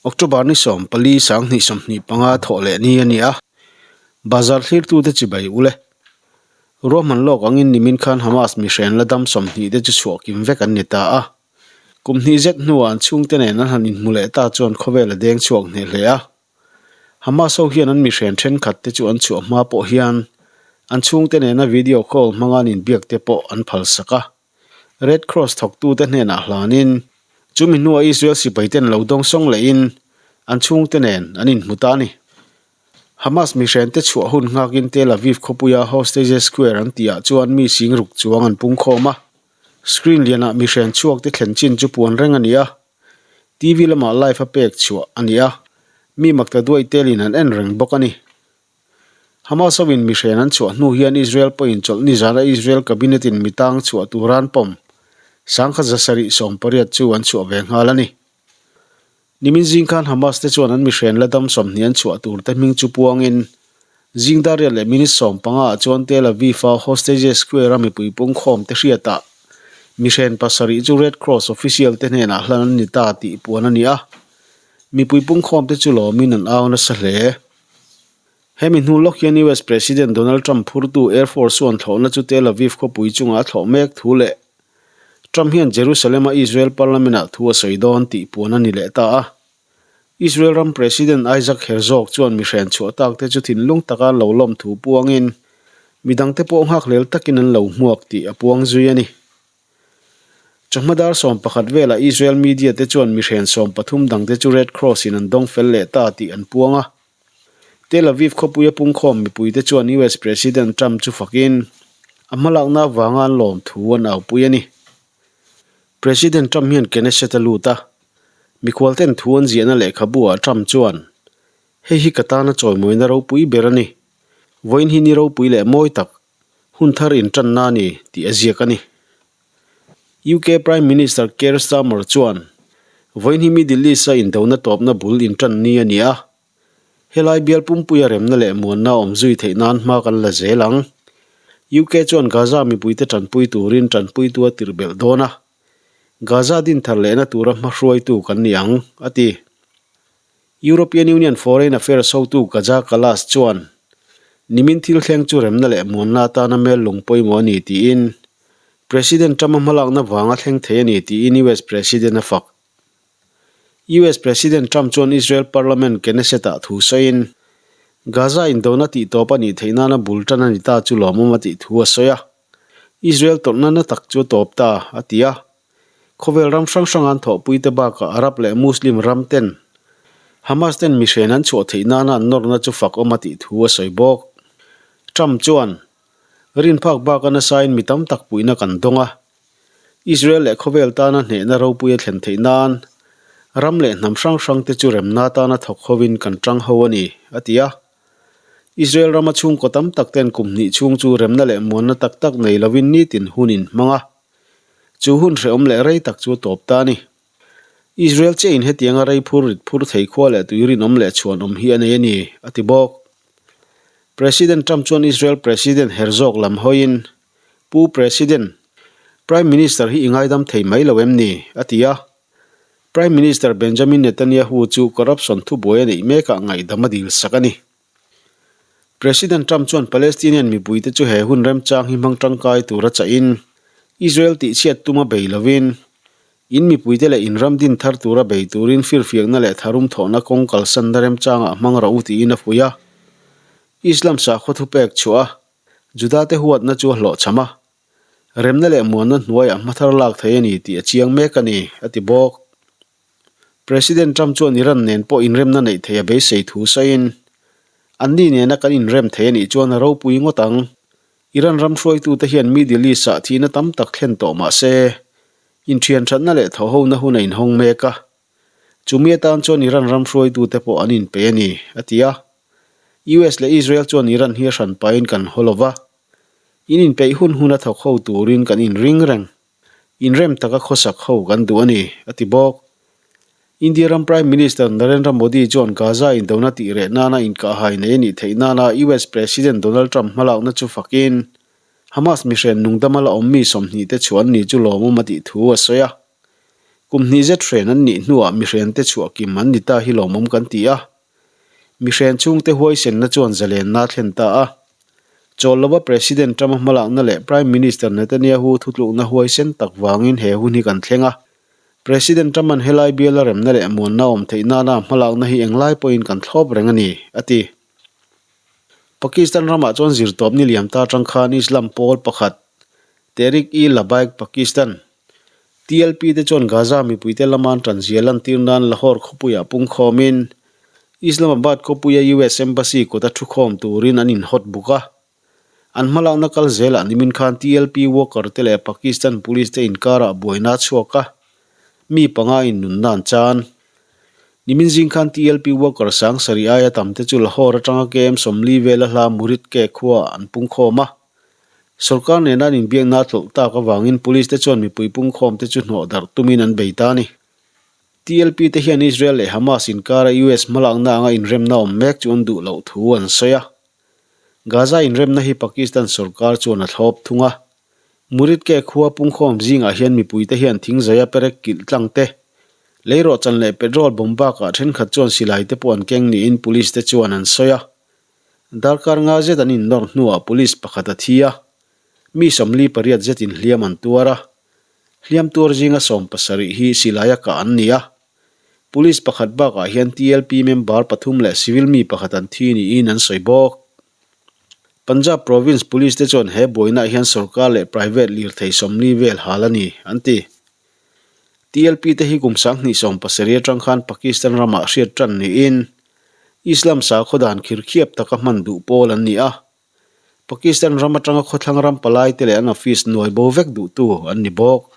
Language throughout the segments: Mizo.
October ni 14 2025 thawh leh ni a ni a, bazar thlirtute chibai ule. Ruahman lawk angin nimin khan Hamas mihren la dam 20 te chu chhuah kim vek an ni ta a. Kum hnih zet hnuah an chhungte nen an han inhmu leh ta chuan khawvel a deng chhuak hneh hle a. Hamas ho hian an mihren thenkhat te chu an chhuah hma pawh hian an chhungte nena video call hmanga an inbiak te pawh an phalsak a. Red Cross thawktute hnenah hlanin, chumi hnuah Israel sipaiten lo dawngsawng lehin an chhungte nen an inhmu ta a ni. Hamas mihrente chhuah hun nghakin Tel Aviv khawpuia Hostages Square an tihah chuan mi sing ruk chuang an pungkhawm a. Screen lianah mihren chhuakte thlen chin chu puan reng a ni a, TV lamah live a pek chhuah a ni a, mi makta duai telin an en reng bawk a ni. Hamas hoin mihren an chhuah hnu hian Israel pawhin chawlhni zana Israel cabinet in mi tang chhuah tur an pawm 1780 chu an chhuah ve nghal a ni. Nimin zing khan Hamas te chuan an mihren la dam 20 an chhuah tur te hming chu puangin zing dar riat leh minute 15 ah chuan Tel Aviv a Hostages Square a mipui pungkhawm te hriatah mihren pasarih chu Red Cross official te hnenah hlan an ni ta tih puan a ni a. Mipui pungkhawm te chu lawmin an au nasa hle. Hemi hnu lawk hian US President Donald Trump phurtu Air Force One thlawhna chu Tel Aviv khawpui chungah a thlawh mek thu leh Trump hian Jerusalem-a Israel Parliament-ah thu a sawi dawn tih puan a ni leh ta a. Israel ram President Isaac Herzog chuan mihren chhuah tak te chu thinlung taka lo lawm thu puangin midangte pawh nghakhlel takin an lo hmuak tih a puang zui a ni. Chawhma dar 11 velah Israel media te chuan mihren 13 dangte chu Red Cross in an dawng fel leh ta tih an puang a. Tel Aviv khawpuia pungkhawm mipuite chuan US President Trump chu fakin a hmalakna avanga an lawm thu an aupui a ni. President Trump hian Knesset a lut a, mikhualten thu an ziahna lehkhabu ah Trump chuan, Hei hi ka tana chawimawina ropui ber a ni. Vawiin hi ni ropui leh mawi tak. Hun thar intanna a ni tih a ziak a ni. UK Prime Minister Keir Starmer chuan vawiin hi Middle East-a indona tawpna bul intan ni a ni a, helai bial pumpuia remna leh muanna awm zui theih nan hma kan la zel ang. UK chuan Gaza mipuite tanpui turin tanpuitu a tirh belh dawn a, Gaza dinthar lehna tura hmahruaitu kan ni ang, a ti. European Union Foreign Affairs hotu Kaja Kallas chuan, Nimin thil thleng chu remna leh muanna atana mel lung pawimawh a ni tiin President Trump-a hmalakna vanga thleng thei a ni tiin US President a fak. US President Trump chuan Israel Parliament Knesset-ah thu sawiin, Gaza indona tihtawp a nih theih nana bul tan a ni ta chu lawmawm a tih thu a sawi a. Israel tawrhna na tak chu a tawp ta, a ti a. Khawvel ram hrang hrang an thawhpuite bakah Arab leh Muslim ram ten Hamas ten mihren an chhuah theih nana an nawrna chu fak awm a tih thu a sawi bawk. Trump chuan, Rinphak baka nasain mi tam tak puihna kan dawng a. Israel leh khawvel tana hnehna ropui a thlen theih nan ram leh hnam hrang hrang te chu remna tana thawk hovin kan tang ho a ni, a ti a. Israel rama chhungkaw tam tak ten kum hnih chhung chu remna leh muanna tak tak nei lovin nitin hun in hmang a. Chu hun hrehawm leh rei tak chu a tawp ta a ni. Israel chiahin hetianga rei phur rit phur thei khua leh tui rinawm leh chhuanawm hi a nei a ni, a ti bawk. President Trump chuan Israel President Herzog lam hawiin, Pu President, Prime Minister hi i ngaidam thei mai lo em ni? a ti a. Prime Minister Benjamin Netanyahu chu corruption thubuai a neih mekah ngaihdam a dil sak a ni. President Trump chuan Palestinian mipuite chu he hun remchang hi hmang tangkai tura chahin, Israel tihchhiat tuma bei lovin, in mipuite leh in ram din thar tura bei turin firfiakna leh tharum thawhna kawng kalsanna remchangah hmang rawh u tiin a fuih a. Islam sakhaw thupek chhuah a, Judate huatna chu a hlawhchham a, remna leh muanna hnuaiah hmathar lak thei a ni tih a chiang mek a ni, a ti bawk. President Trump chuan Iran nen pawh inremna neih theih a beisei thu sawiin, Anni nena kan inrem thei a nih chuan a ropui ngawt ang. Iran ram hruaitute hian Middle East-ah thihna tam tak thlen tawh mah se, inthianthatna leh thawhhona hun a inhawng mek a. Chumi atan chuan Iran ram hruaitute pawh an inpe a ni, a ti a. US leh Israel chuan Iran hi a hranpain kan haw lo va, in inpeih hun huna thawk ho turin kan inring reng. Inrem taka khawsak ho kan duh a ni, a ti bawk. India ram Prime Minister Narendra Modi chuan Gaza indona tih reh nana inkahhai nei a nih theih nana US President Donald Trump hmalakna chu fakin Hamas mihren nungdama la awm mi 20 te chhuah an ni chu lawmawm a tih thu a sawi a. Kum hnih zet hren an nih hnuah mihrente chhuah kim an ni ta hi lawmawm kan ti a. Mihren chhungte huaisenna chuan zalenna a thlen ta a. Chawl lova President Trump-a hmalakna leh Prime Minister Netanyahu thutlukna huaisen tak vangin he hun hi kan thleng a. President Trump-a'n helai biala remna leh muanna awm theih nana hmalakna hi englai pawhin kan thlawp reng a ni, a ti. Pakistan ramah chuan zirtawp ni liam ta atang khan Islam pawl pakhat, Tehreek-e-Labbaik Pakistan, TLP te chuan Gaza mipuite lama an tanzia lantir nan Lahore khawpuiah pungkhawmin Islamabad khawpuia US Embassy kawta thukhawm turin an inhawt buk a. An hmalakna kal zelah nimin khan TLP worker te leh Pakistan police te inkarah buaina a chhuak a, mi panga in nunna an chan. Nimin zing khan TLP worker sang sarih aia tam te chu Lahore atanga KM 40 vela hla Muridke khuaah an pungkhawm a. Sorkar nena an inbiakna a tlawlh tak avangin police te chuan mipui pungkhawm te chu hnawh darh tumin an bei ta a ni. TLP te hian Israel leh Hamas inkara US hmalakna anga inremna awm mek chu an duh loh thu an sawi a. Gaza inremna hi Pakistan sorkar chuan a thlawp thung a. Muridke khua pungkhawm zingah hian mipuite hian thingzaia perek kilh tlang te, leirawhchan leh petrol bomb bakah thenkhat chuan silai te pawh an keng niin police te chuan an sawi a. Darkar nga zet an innawr hnuah police pakhat a thi a, mi 48 zetin hliam an tuar a. Hliam tuar zinga 70 hi silaia kah an ni a. Police pakhat bakah hian TLP member pathum leh civil mi pakhat an thi niin an sawi bawk. Punjab Province Police te chuan he buainaah hian sorkar leh private lirthei 40 vel hal a ni, an ti. TLP te hi kum 2017 atang khan Pakistan ramah hriat tan niin Islam sakhaw dan khirkhiap taka hman duh pawl an ni a. Pakistan ram atanga khawthlang ram palai te leh an office nuai bo vek duhtu an ni bawk.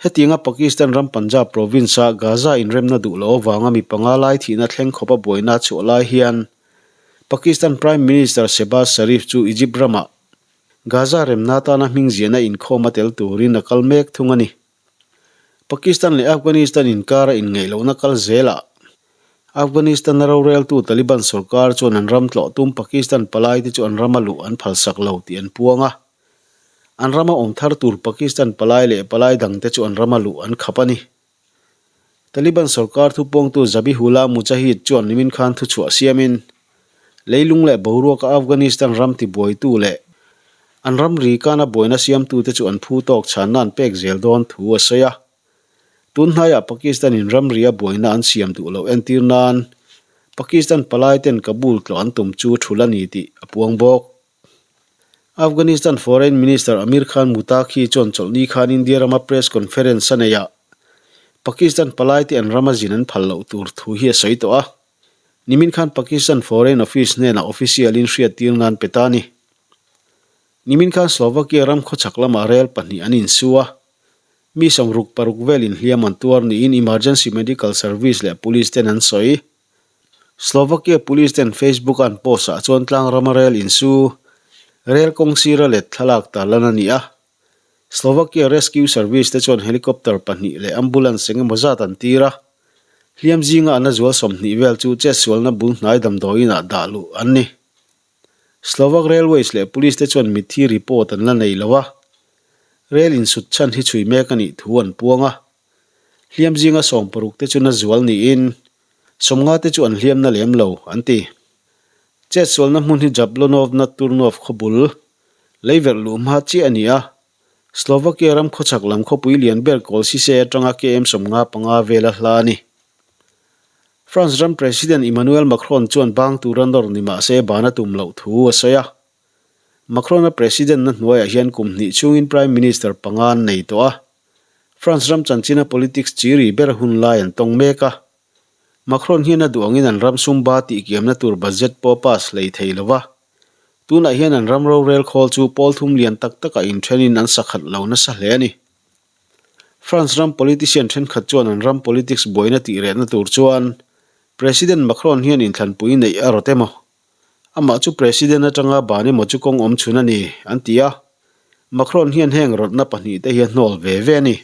Hetianga Pakistan ram Punjab province-a Gaza inremna duh loh avanga mi panga lai thihna thleng khawpa buaina a chhuah lai hian Pakistan Prime Minister Shehbaz Sharif chu Egypt ramah Gaza remna atana hming ziahna inkhawm a tel turin a kal mek thung a ni. Pakistan leh Afghanistan inkara inngeih lohna kal zelah Afghanistan-a roreltu Taliban sorkar chuan an ram tlawh tum Pakistan palaite chu an rama luh an phalsak lo tih an puang a. An rama awm thar tur Pakistan palai leh palai dangte chu an rama luh an khap a ni. Taliban sorkar thupuangtu Zabihullah Mujahid chuan nimin khan thuchhuah siamin, leilung leh boruaka Afghanistan ram tibuaitu leh an ramri kana buaina siamtute chu an phu tawk chhanna an pek zel dawn thu a sawi a. Tun hnaiah Pakistan-in ramria buaina an siam duh loh entir nan Pakistan palaiten Kabul tlawh an tum chu thul a ni tih a puang bawk. Afghanistan Foreign Minister Amir Khan Muttaqi chuan chawlhni khan India rama press conference a nei a, Pakistan palaite an rama zin an phal loh tur thu hi a sawi tawh a. Nimin khan Pakistan Foreign Office hnenah official in hriattir nan pe ta a ni. Nimin khan Slovakia ram khawchhak lamah rel pahnih an insu a, mi 66 vel inhliam an tuar niin Emergency Medical Service leh Police ten an sawi. Slovakia Police ten Facebook a an post ah chuan tlangrama rel insu, rel kawng sira let thlalak tarlan a ni a. Slovakia Rescue Service te chuan helicopter pahnih leh ambulance eng emaw zat an tir a. Hliam zinga an la zual 20 vel chu chetsualna bul hnai damdawiin ah dah luh an ni. Slovak Railways leh Police te chuan mitthi report an la nei lo a. Rel insut chhan hi chhui mek a nih thu an puang a. Hliam zinga 60 te chu na zual niin 50 te chu an hliamna lem lo, an ti. Chetsualna hmun hi Jablonov nad Turnov khawbul, leiverh luh hma chiah a ni a. Slovakia ram khawchhak lam khawpui lian ber Košice atanga KM 55 vela hla a ni. France ram President Emmanuel Macron chuan bang tura nawr ni mah se ban a tum loh thu a sawi a. Macron-a President-na hnuaiah hian kum hnih chhungin Prime Minister panga an nei tawh a. France ram chanchina politics chi ri ber hun lai an tawng mek a. Macron hian a duh angin an ram sum ba tihkiamna tur budget pawh pass hlei thei lo va. Tunah hian an ram rorel khawl chu pawl thum lian tak takah inthenin an sakhat lo nasa hle a ni. France ram politician thenkhat chuan an ram politics buaina tihrehna tur chuan President Macron hian inthlanpui neih a rawt emaw? Amah chu President atanga ban emaw chu kawng awm chhun a ni, an ti a. Macron hian heng rawtna pahnihte hi a hnawl ve ve a ni.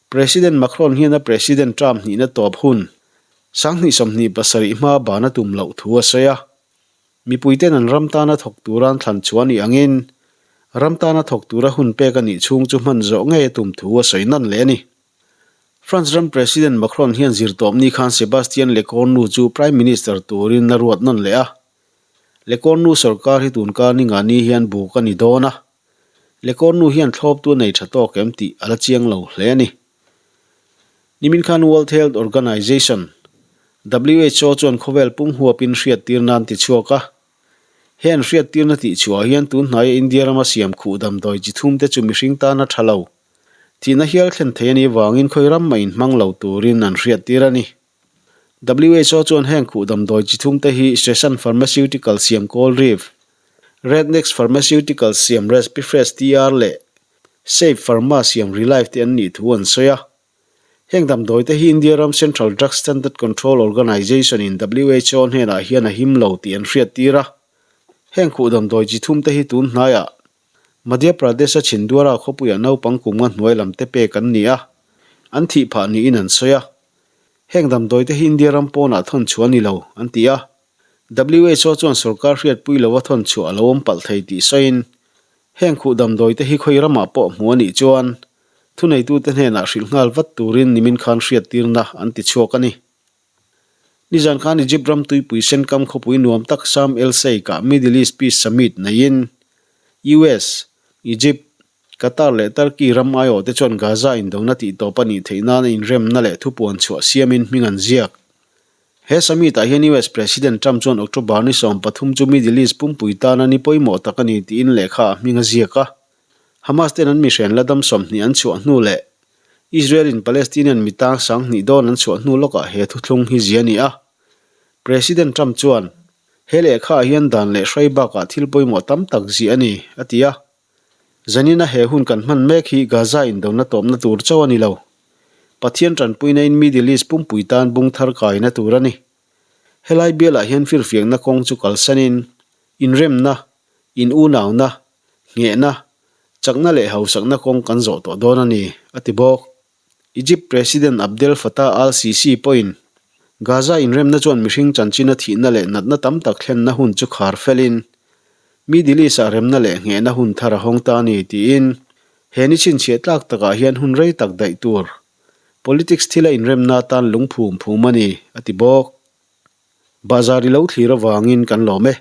President Macron hian a President term hnihna tawp hun 2027 hma ban a tum loh thu a sawi a. Mipuiten an ram tana thawk tura an thlan chhuah a nih angin ram tana thawk tura hun pek a nih chhung chu hman zawh ngei a tum thu a sawi nan leh a ni. France ram President Macron hian zirtawpni khan Sebastien Lecornu chu Prime Minister turin a ruat nawn leh a. Lecornu sorkar hi tunkar ninga ni hian buk a ni dawn a. Lecornu hian thlawptu a nei tha tawk em tih a la chiang lo hle a ni. Nimin khan World Health Organization, who, chuan khawvel pum huapin hriattir nan ti chhuak a. He an hriattirna tih chhuah hian tun hnaia India rama siam khuh damdawi chi thum te chu mihring tana tha lo, thihna hial thlen thei a nih vangin khawi ram mah inhmang lo turin an hriattir a ni. Who chuan heng khuh damdawi chi thum te hi Sresan Pharmaceutical siam Coldrif, Rednex Pharmaceuticals siam Respifresh TR leh Safe Pharma siam Relife te an nih thu an sawi a. Heng damdawi te hi India ram Central Drug Standard Control Organisation in who hnenah hian a him lo tih an hriattir a. Heng khuh damdawi chi thum te hi tun hnaiah Madhya Pradesh-a Chhindwara khawpuiah naupang kum nga hnuai lam te pek an ni a, an thih phah niin an sawi a. Heng damdawi te hi India ram pawnah thawn chhuah a ni lo, an ti a. Who chuan sorkar hriatpui lova thawn chhuah a lo awm palh thei tih sawiin, heng khuh damdawi te hi khawi ramah pawh hmuh a nih chuan thuneitute hnenah hrilh nghal vat turin nimin khan hriattirna an ti chhuak a ni. Nizan khan Egypt ram tuipui senkam khawpui nuam tak Sharm El Sheikh-ah Middle East Peace Summit neiin US, Egypt, Qatar leh Turkey ram aiawhte chuan Gaza indona tihtawp a nih theih nana inremna leh thupuan chhuah siamin hming an ziak. He summit-ah hian US President Trump chuan October ni 13 chu Middle East pumpui tana ni pawimawh tak a ni tiin lehkha a hming a ziak a. Hamas ten an mihren la dam 20 an chhuah hnu leh Israel in Palestinian mi tang 2000 dawn an chhuah hnu lawkah he thuthlung hi zia a ni a. President Trump chuan, He lehkhaah hian dan leh hrai bakah thil pawimawh tam tak ziah a ni, a ti a. Zanina he hun kan hman mek hi Gaza indona tawpna tur chauh a ni lo. Pathian tanpuina in Middle East pumpui tan bung thar kaina tur a ni. Helai bialah hian firfiakna kawng chu kalsanin, inremna, in unauna, nghehna, chakna leh hausakna kawng kan zawh tawh dawn a ni, a ti bawk. Egypt President Abdel Fattah al-Sisi pawhin Gaza inremna chuan mihring chanchina thihna leh natna tam tak thlenna hun chu khar felin, Middle East-ah remna leh nghehna hun thar a hawng ta a ni, tiin he ni chhinchhiah tlak takah hian hun rei tak daih tur politics thila inremna atan lungphum phum a ni, a ti bawk. Bahzar i lo thlir avangin kan lawm e.